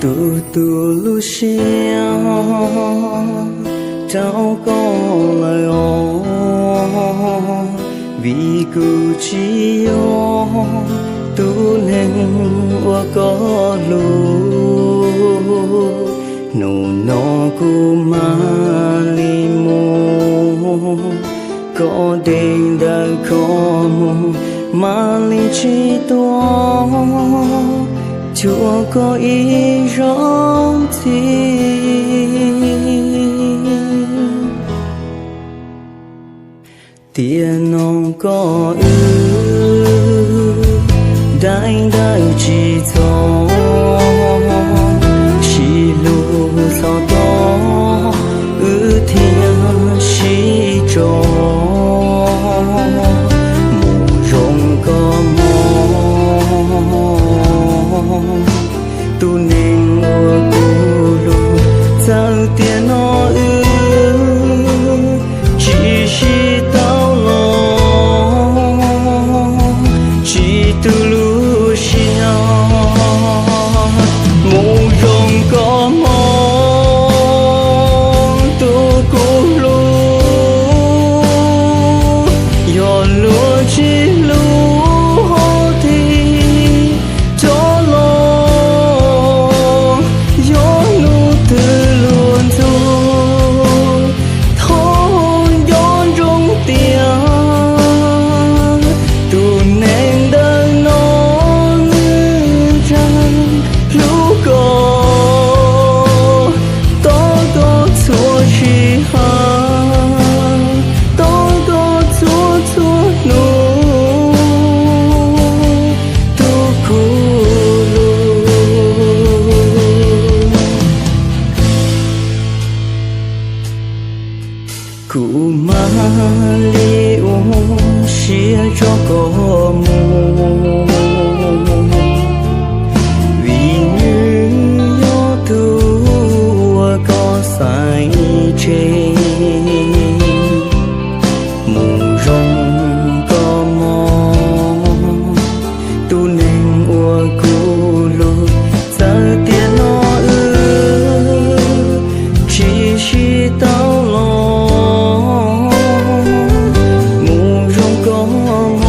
Tus, tus lub siab rau koj lawm os, vim kuv tsis yog tus neeg uas koj hlub. Hnub no kuv mam li mus, koj deb ntawm koj mus, mam li tsis tuaj cuag koj ib zaug ntxiv. Tiam no koj wb daim ntawv tsis txog, sib hlub txog tod wb thiaj sib tso. Mus zoo koj mog, tus neeg uas kuv hlub, txawm tiam no wb tsis sib tau los, tsis tu lub siab. Mus zoo koj mog, tus kuv hlub, yog luag tsis hlub hos thim rov los, yog hnub twg luag ntxub, thov nco ntsoov tias tus neeg ntawm no nws tseem hlub koj, tos koj txhua sij hawm, tos koj txhua txhua hnub, tus kuv hlub. Kuv mam li ua siab tso koj mus, vim nws yog tus uas koj xaiv tseg. Mus zoo koj mog, tus neeg uas kuv hlub, txawm tiam no wb tsis sib tau los, mus zoo koj mog.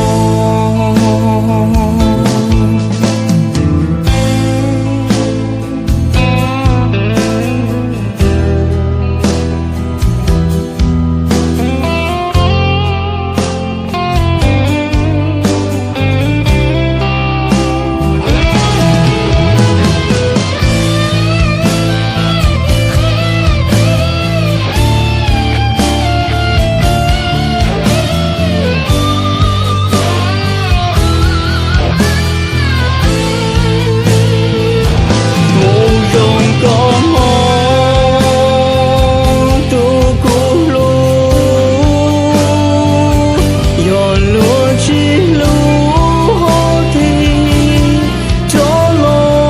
Mus zoo koj mog, tus kuv hlub, yog luag tsis hlub hos thim rov los,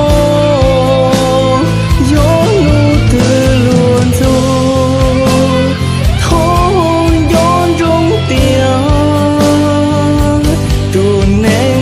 yog hnub twg luag ntxub, thov nco ntsoov tias tus neeg